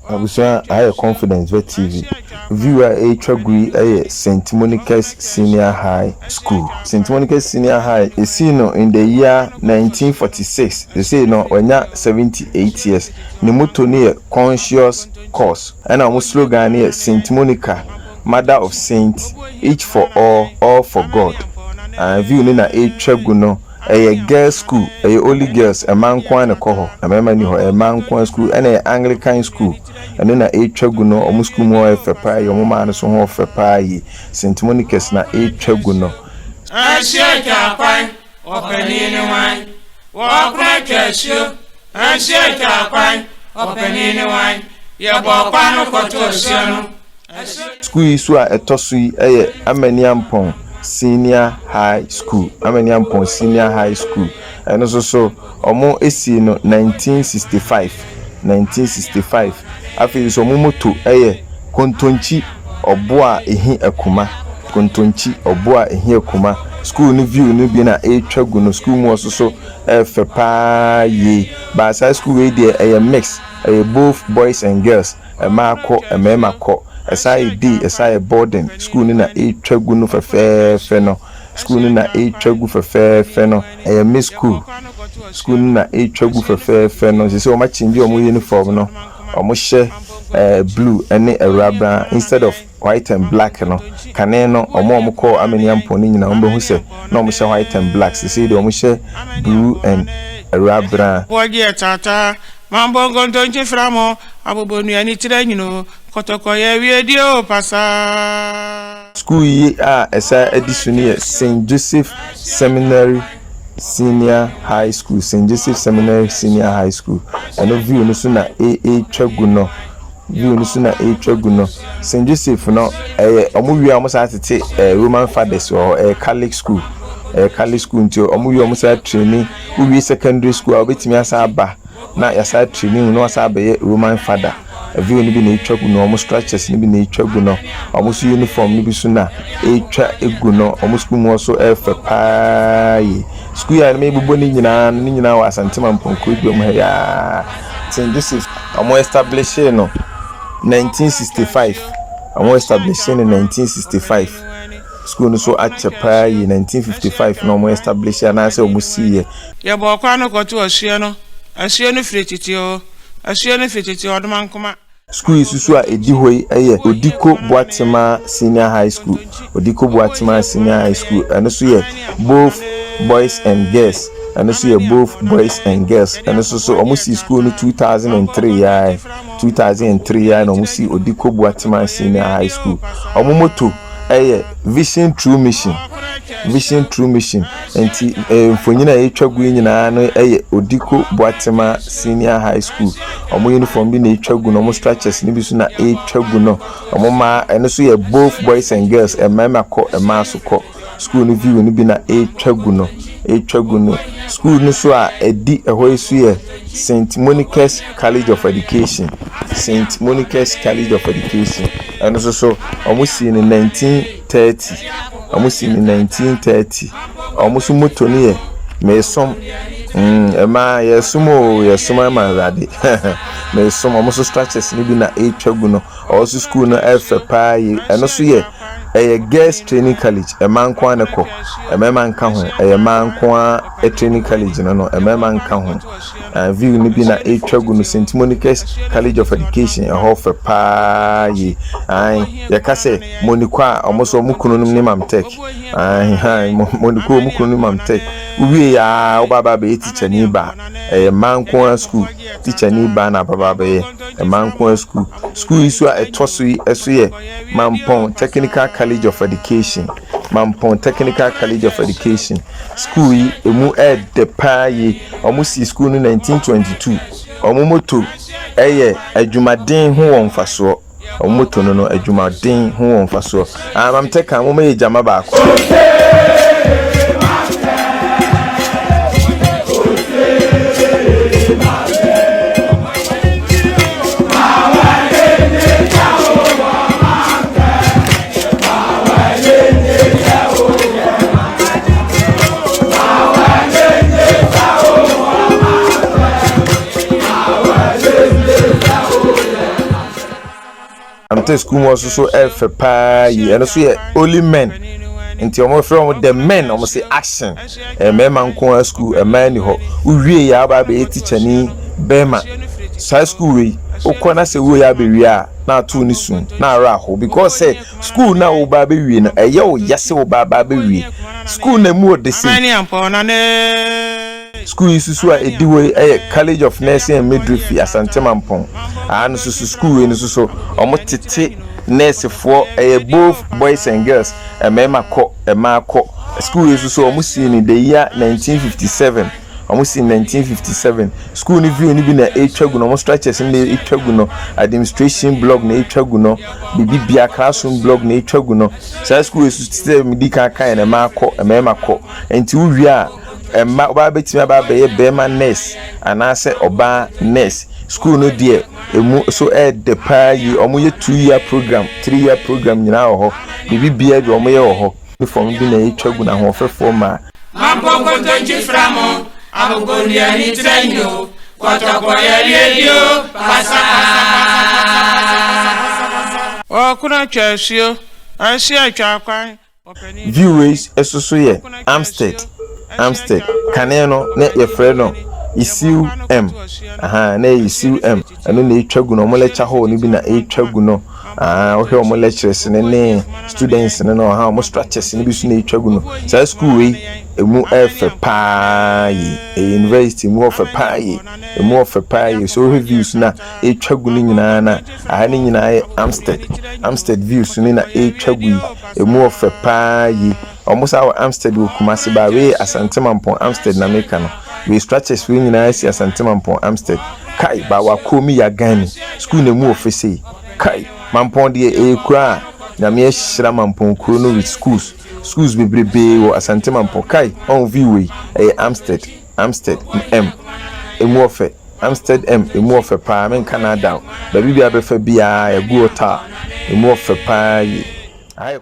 Abusua aha yɛ Confidence Vet TV. View a ɛretwa gu yi yɛ St. Monica's Senior High School. St. Monica's Senior High, yɛsii no in the year 1946. Seesei no wanya 78 years. Ne motto no yɛ Conscious Cause. Ɛna wɔn slogan no yɛ St. Monica, Mother of Saints, Each for All, All for God. Uh, view no na ɛretwa gu no. Ɛyɛ girls school, ɛyɛ only girls, mmaa nko ara na ɛkɔ hɔ, mmarima nni hɔ, ɛyɛ mmaa nko ara school, ɛna ɛyɛ Anglican school, ɛno na ɛretwa gu no, wɔn school mu hɔ yɛ fɛ paa yie, wɔn mmaa no nso ho yɛ fɛ paa yie, St. Monica's na ɛretwa gu no. Asuo atwa kwan, ɔpanin ne hwan? Wɔkora atwa asuo, asuo atwa kwan, ɔpanin ne hwan? Yɛbɔɔ kwan no kɔtoo asuo no. Sukuu yi so a ɛtɔ so yi yɛ Amaniampɔn Senior High School. Amaniampɔn Senior High School. Ɛno nso so, wɔsii no 1965. 1965. Afei nso wɔn motto yɛ Kontonkyi, Ɔbo a Ehi Akuma. Kontonkyi, Ɔbo a Ehi Akuma. Sukuu no view no bi na ɛretwa gu no. Sukuu mu hɔ nso so ɛyɛ fɛ pa ara yie. But saa sukuu wei deɛ ɛyɛ mix. Ɛyɛ both boys and girls. Mmaa kɔ, mmarima kɔ. Ɛsan yɛ day, ɛsan yɛ boarding. Sukuu no na ɛretwa gu no fɛfɛɛfɛ no. Sukuu no na ɛretwa gu fɛfɛɛfɛ no. Ɛyɛ mixed school. Sukuu no na ɛretwa gu fɛfɛɛfɛ no. Seesei wɔakyɛngye wɔn uniform no. Wɔhyɛ ɛɛ blue ne awurabran instead of white and black no. Kane no, wɔn a wɔkɔɔ Amaniampɔn no nyinaa wɔbɛhu sɛ na wɔhyɛ white and black. Seesei deɛ wɔhyɛ blue and awurabran. Wɔgye taataa Mambo nkontonkyi framo abobɔ nua ne tiri anyini o kɔtɔkɔ yɛ wie die o pasaa. Sukuu yi a ɛsan adi so no yɛ Saint Joseph Seminary Senior High School, Saint Joseph Seminary Senior High School. Ɛno view no so na ɛretwa gu no. View no so na ɛretwa gu no. Saint Joseph no, ɛyɛ wɔn wie a wɔn san tete ɛɛ Roman Fathers wɔ hɔ. Ɛyɛ Catholic school. Ɛyɛ Catholic school nti wɔn wie a wɔn san traini. Wowie secondary school a wobɛtumi asan aba na yɛasan traini wo na wasan abɛyɛ Roman Father. View no bi na ɛretwa gu no, wɔn structures no bi na ɛretwa gu no, wɔn nso uniform no bi so na ɛretwa gu no, wɔn sukuu mu hɔ nso ɛyɛ fɛ paa yie. Sukuu yi a merebobɔ ne nyinaa no, ne nyinaa wɔ Asante Mampong kurodua mu ha yi ara. St. Joseph, wɔn establishee no 1965, wɔn establishee no 1965. Sukuu no so akyɛ paa yie, 1955 na wɔn establishee anaasɛ wɔn siiɛ. Yɛbɔɔ kwan no kɔtoo asuo no, asuo no firi tete o, asuo no firi tete Ɔdomankoma. Sukuu yi susu a ɛdi hɔ yi yɛ Odiko Boatema Senior High School. Odiko Boatema Senior High School, ɛno nso yɛ both boys and girls. Ɛno nso yɛ both boys and girls. Ɛno nso so wɔsii sukuu no 2003 yi ara. 2003 yi ara na wɔsii Odiko Boatema Senior High School. Wɔn motto yɛ Vision True Mission. Vision True Mission. Nti eh, mfonyin a yɛatwa gu yi nyinaa no yɛ Odiko Boatema Senior High School. Wɔn uniform bi na ɛtwa gu no, wɔn structures no bi so na ɛtwa gu no. Wɔn mmaa, ɛno nso yɛ both boys and girls, mmarima kɔ, mmaa nso kɔ. School no view no bi na ɛretwa gu no, ɛretwa gu no. School no so a ɛdi ɛhɔ yi so yɛ St. Monica's College of Education, St. Monica's College of Education. Ɛno nso so, wɔn sii no 1930, wɔn sii no 1930. Wɔn nso motto no yɛ meesom. Mmaa yɛsom o, yɛsom ama Awurade. Meesom. Wɔn nso structures no bi na ɛretwa gu no. Ɔwɔ nso school no ɛfɛ paa yie. Ɛno nso yɛ ɛyɛ girls training college. Mmaa nko ara na ɛkɔ. Mmarima nka ho. Ɛyɛ mmaa nko ara training college no no. Mmarima nka ho. View no bi na ɛretwa gu no. St. Monica's College of Education ɛhɔ fɛ paa yie. Ae, yɛka sɛ Monico a wɔn nso wɔn kununom ne Mamtech. Ae, ae, Monico wɔn kununom Mamtech. Wowie yɛ a woba aba abɛyɛ tikyani ba. Ɛyɛ mmaa nko ara school. Tikyani ba na ababa abɛyɛ. Mmaa nko ara school. School yi so a ɛtɔ so yi nso yɛ Mampong Technical College of Education. Mampong Technical College of Education. School yi, emu ɛɛdɛ paa yie. Wɔsii school no 1922. Wɔn motto yɛ adwumaden ho wɔ mfasoɔ. Wɔn motto no no, adwumaden ho wɔ mfasoɔ. Ah, Mamtɛ ka, momma yɛ gyama baako. Amte school mu nso so ɛfɛ paa yi. Ɛno nso yɛ only men, nti wɔn frɛ wɔn the men. Wɔn sɛ action, mmarima nko ara school, mmaa ni hɔ. Wowie yɛ aba abɛyɛ teacher ni bɛrima. Saa school wei, wokɔ na sɛ woyɛ abɛwie a, na ato ne sum na awerɛ aho, because sɛ school na woba abɛwie no, ɛyɛ wo yɛ sɛ woba aba abɛwie school na mu wɔ de same. School yi soso a ɛdi hɔ yi yɛ College of Nursing and Midwifery, Asante Mampɔn. Aha no soso, school yi no soso, wɔn tete nursefoɔ. Ɛyɛ both boys and girls, mmarima kɔ, mmaa kɔ. School yi soso, wɔn si no the year 1957. Wɔn si 1957. School no view no bi na ɛretwa gu no, wɔn structures no na ɛretwa gu no, administration block na ɛretwa gu no, biribi bia, classroom block na ɛretwa gu no. Saa school yi soso, te sɛ medi kan kan yɛn, mmaa kɔ, mmarima kɔ. Nti wowie a, mma ɔbaa bɛtumi aba abɛyɛ bɛrima nurse anaasɛ ɔbaa nurse. School no deɛ, emu so ɛɛdɛ paa yi. Wɔn yɛ 2 year program, 3 year program nyinaa wɔ hɔ. Biribi bia bi wɔn yɛ wɔ hɔ. Uniform bi na ɛretwa gu na ahoɔfɛfoɔ mmaa. Mampɔ nkontonkyi fra mo abobonduani tirɛ kɔtɔkɔyɛlie bio pasaa. Ɔkono atwa asuo, asuo atwa kwan. View wei nso so yɛ Amstead. Amstead kane no na yɛfrɛ no Isiw M. Aha na yɛ Isiw M. Ɛno na ɛtwa gu no. Ɔmo lecture hall no bi na ɛtwa gu no. Aha wohwɛ ɔmo lecturers no ne students no na ɔha ɔmo structures no bi so na ɛtwa gu no. Saa school wei emu ɛfɛ paa yi. Ɛyɛ university, emu ɔfɛ paa yi, emu ɔfɛ paa yi. So wohwɛ views na ɛtwa gu no nyinaa na aha no nyinaa yɛ Amstead. Amstead views no na ɛtwa gu yi, emu ɔfɛ paa yi. Ɔmo saa wɔ Amstead wɔ Kumasi ba. Wei Asante Mampɔn Amstead na meka no. Wei structures wei nyinaa si Asante Mampɔn Amstead. Kai ba wakomi ya gani school na emu ɔfɛ sei. Kai, Mampɔn deɛ, ɛyɛ kuro a Nyame ahyira Mampɔn kuro no with schools. Schools bebrebee wɔ Asante Mampɔn. Kai, ɔn view wei ɛyɛ Amstead. Amstead M emu ɔfɛ. Amstead M emu ɔfɛ paa. Menka na ada baabi bi abɛfa biara yɛgu ɔtaa, emu ɔfɛ paa yi. Ayɛ.